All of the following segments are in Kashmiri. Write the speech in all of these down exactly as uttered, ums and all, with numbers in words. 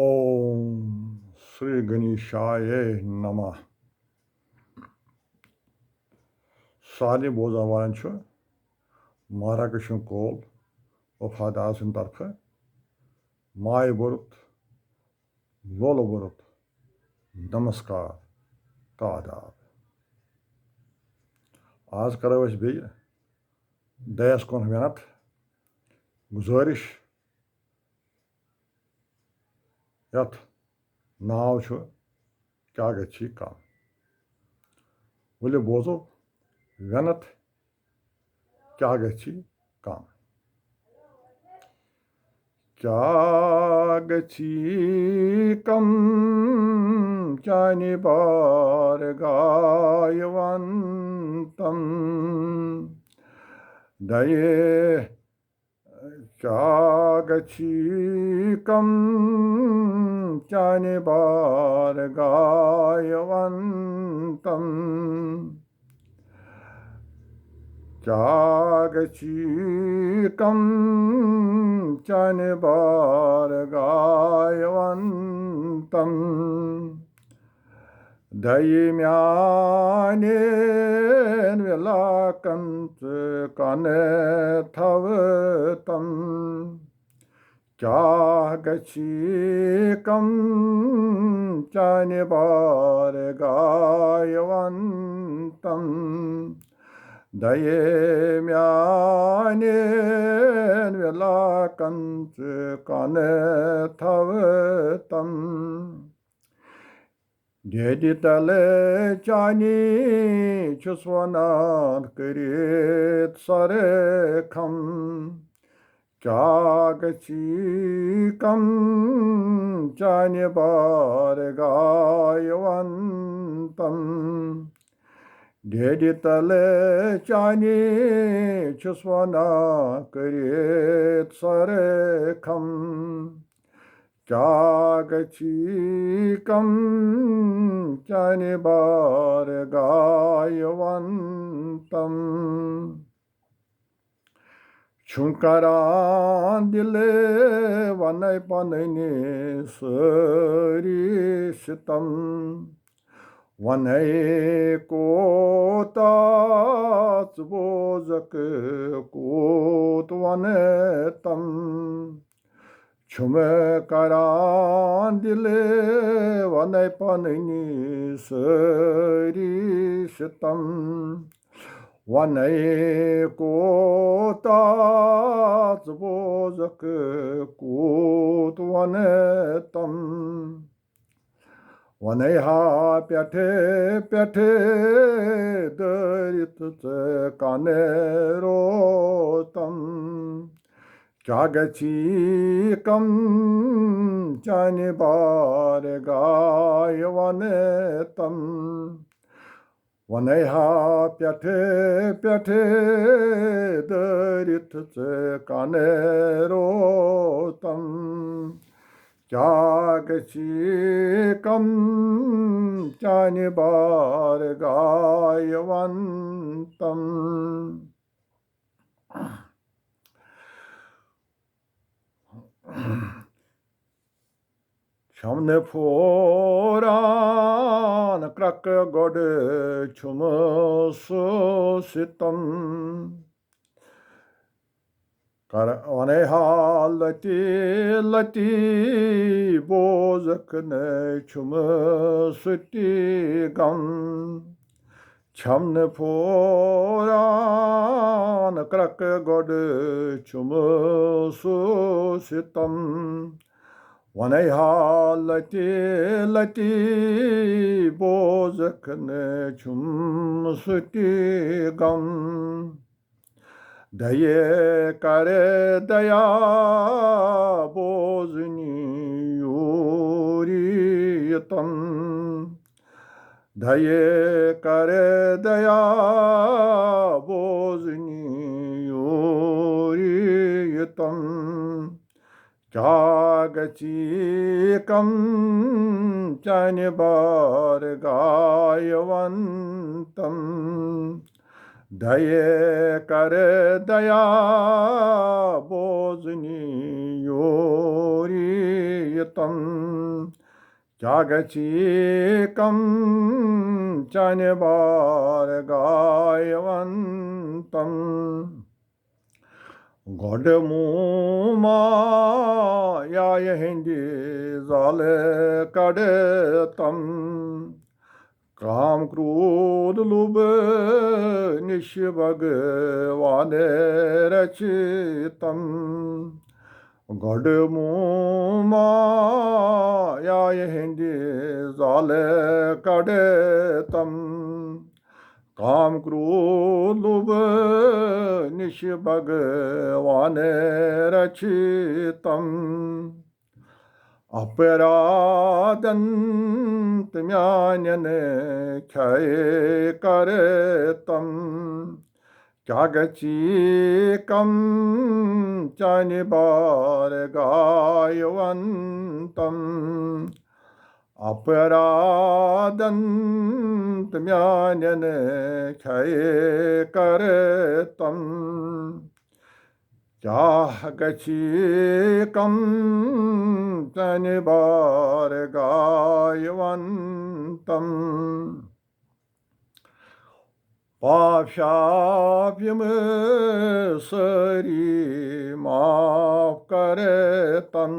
اوم شری گنیشایہ نمہ۔ سارنٕے بوزن والٮ۪ن چھُ مہراج کشن کول وفادار سٕنٛدِ طرفہٕ مایہِ بوٚرُت، لولہٕ بوٚرُت نمسکار تہٕ آداب۔ آز کرو أسۍ بیٚیہِ دَیَس کُن وِنَتھ، گُزٲرِش، یَتھ ناو چھُ کیٛاہ گژھِ کم۔ ؤلِو بوزو وِنَتھ کیٛاہ گژھِ کم۔ کیٛاہ گژھِ کم چانہِ بارگاہ یِوان تم۔ دَیہِ کیٛاہ گژھِ کم چانہِ بارگاہ یِوان تم۔ کیٛاہ گژھِ کم چانہِ بارگاہ یِوان تم۔ دَیہِ میٛانٮ۪ن وِلاکن ژٕ کَنہٕ تھاوٕ تم۔ کیٛاہ گژھِ کم چانہِ بارگاہ یِوان تم۔ دَیہِ میٛانٮ۪ن وِلاکن ژٕ کَنہٕ تھاوٕ تم۔ ڈیڈِ تلہٕ چانی چھُس وَنان کٔرِتھ سرٕ کھم۔ کیٛاہ گژھِ کم چانہِ بارگاہ یِوان تم۔ ڈیڈِ تلہٕ چانی چھُس وَنان کٔرِتھ سرٕ کھم۔ کیٛاہ گژھِ کم چانہِ بارگاہ یِوان تم۔ چھُم کران دِلہٕ وَنَے پَنٕنۍ سٲری سِتم۔ وَنَے کوتاہ ژٕ بوزَکھ کوٗت وَنہٕ تم۔ چھُم کران دِلہٕ وَنَے پَنٕنۍ سٲری سِتم۔ وَنَے کوتاہ ژٕ بوزَکھ کوٗت وَنہٕ تم۔ وَنَے ہا پٮ۪ٹھٕ پٮ۪ٹھٕ دٲرِتھ ژٕ کَنہٕ روتم۔ کیٛاہ گژھِ کم چانہِ بارگاہ یِوان تم۔ وَنَے ہا پٮ۪ٹھٕ پٮ۪ٹھٕ دٲرِتھ ژٕ کَنہٕ روتم۔ کیٛاہ گژھِ کم چانہِ بارگاہ یِوان تم۔ چھَم نہٕ پھوران کرٛکہٕ گۄڈٕ چھُم سُہ سِتم۔ کر وَنَے ہا لَتہِ لَتہِ بوزَکھ نہٕ چھُم سُہ تہِ غم۔ چھَم نہٕ پھوران کرٛکہٕ گۄڈٕ چھُم سُہ سِتم۔ وَنَے ہا لَتہِ لَتہِ بوزَکھ نہٕ چھُم سُہ تہِ غم۔ دَیہِ کَرٕ دَیا بوزنہِ یوٗری یوتم۔ دَیہِ کَرٕ دَیا بوزنہِ یوٗری یوتم۔ کیٛاہ گژھِ کم چانہِ بارگاہ یِوان تم۔ دَیہِ کَرٕ دَیا بوزنہِ یوٗری رچیتم۔ کیا گچھی کم چانہِ بارگاہ ونتم۔ گۄڈٕ موما یا یِہنٛدِ زالہٕ کڑتم۔ کام کرودھ لوبھ نِش بھگوان رچیتم۔ گۄڈٕ موما یا یِہنٛدِ زالہٕ کڑتم۔ کام کرودھ لوبھ نِش بھگوان رچیتم۔ اپرادن تہٕ میانٮ۪ن کھے کرتم۔ کیا گچھی کم چانہِ بارگاہ ونتم۔ اپرادن تہٕ میانٮ۪ن کھے کرتم۔ کیا گچھی کم چانہِ بارگاہ ونتم۔ پاپ شاپ یِم سٲری معاف کرتم۔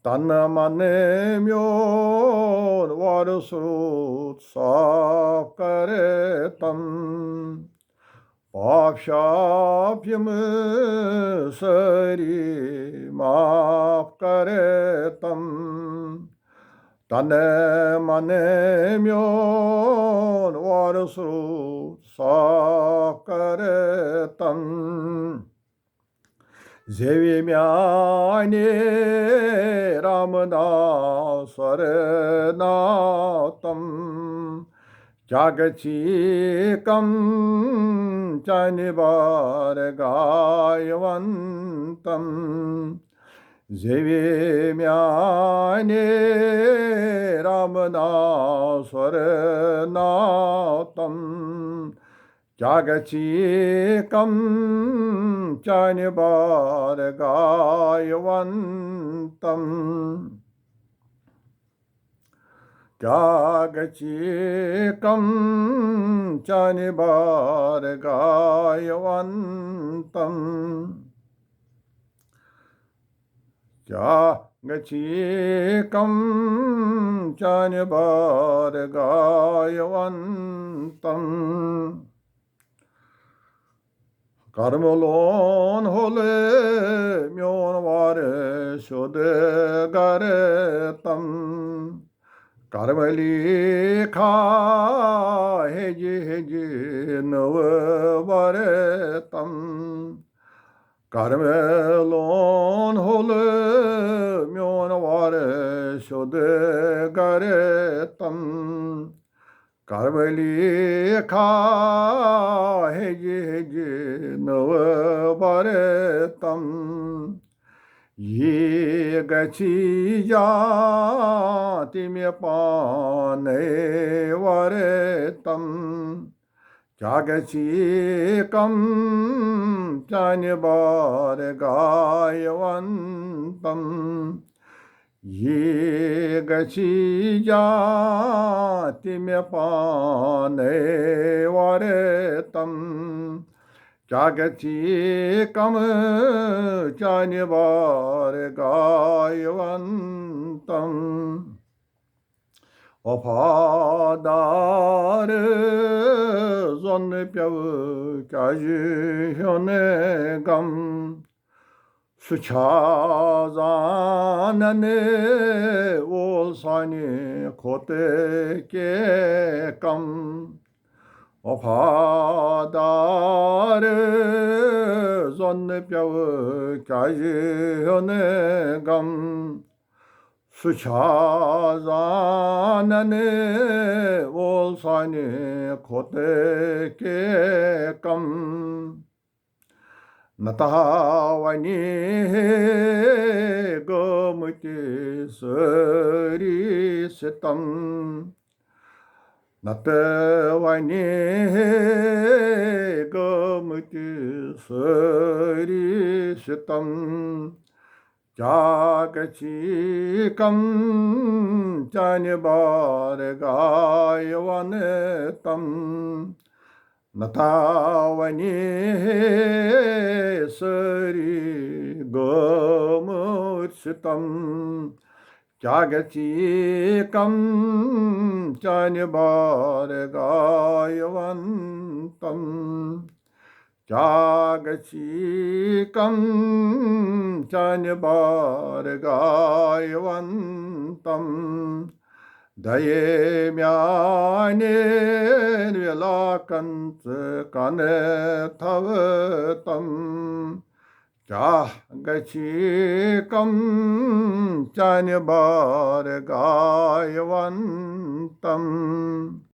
تن من میون وارس روٗد صاف کرتم۔ پاپ شاپ یِم سٲری معاف کرتم۔ تن من میون وارس روٗد صاف کرتم۔ زیوِ میانہِ رام ناو سر ناتم۔ کیا گچھی کم چانہِ بارگاہ ونتم۔ زیوِ میانہِ رام ناو سر ناتم۔ کیا گچھی کم چانہِ بارگاہ ونتم۔ کیا گچھی کم چانہِ بارگاہ ونتم۔ کیا گچھی کم چانہِ بارگاہ ونتم۔ کرمہٕ لون ہول میون وارٕ شُد گرتم۔ کرمہٕ لیکھا ہیٚجہِ ہیٚجہِ نٔو برتم۔ کرمہٕ لون ہول میون وارٕ شُد گرتم۔ کرمہٕ لیکھا ہیٚجہِ ہیٚجہِ نٔو برتم۔ یہِ گژھی جان تہِ مےٚ پانے ورتم۔ کیا گژھی کم چانہِ بارگاہ ونتم۔ یہِ گژھی جان تہِ مےٚ پانے ورتم۔ کیا گژھی کم چانہِ بارگاہ ونتم۔ وفادار زن پیو کیازِ ہیوٚن غم۔ سُہ چھا زانن وول سانہِ کھۄتہٕ کینٛہہ کم۔ وفادار زن پیو کیازِ ہیوٚن غم۔ سُہ چھا زانن وول سانہِ کھۄتہٕ کینٛہہ کم۔ نتہٕ وَنہِ ہے گٲمٕتۍ سٲری ستم۔ نتہٕ وَنہِ ہے گٲمٕتۍ سٲری ستم۔ کیٛاہ گژھی کم چانہِ بارگاہہِ ونہٕ تم؟ نتہٕ ونے ہے سٲری گٲمٕتۍ ستم۔ کیٛاہ گژھی کم چانہِ بارگاہہِ ونہٕ تم؟ کیٛاہ گژھی کم چانہِ بارگاہہِ ونہٕ تم؟ دَیے میٛانٮ۪ن وِلاکن ژٕ کَنہٕ تھاوٕ تم۔ کیٛاہ گژھی کم چانہِ بارگاہہِ ونہٕ تم؟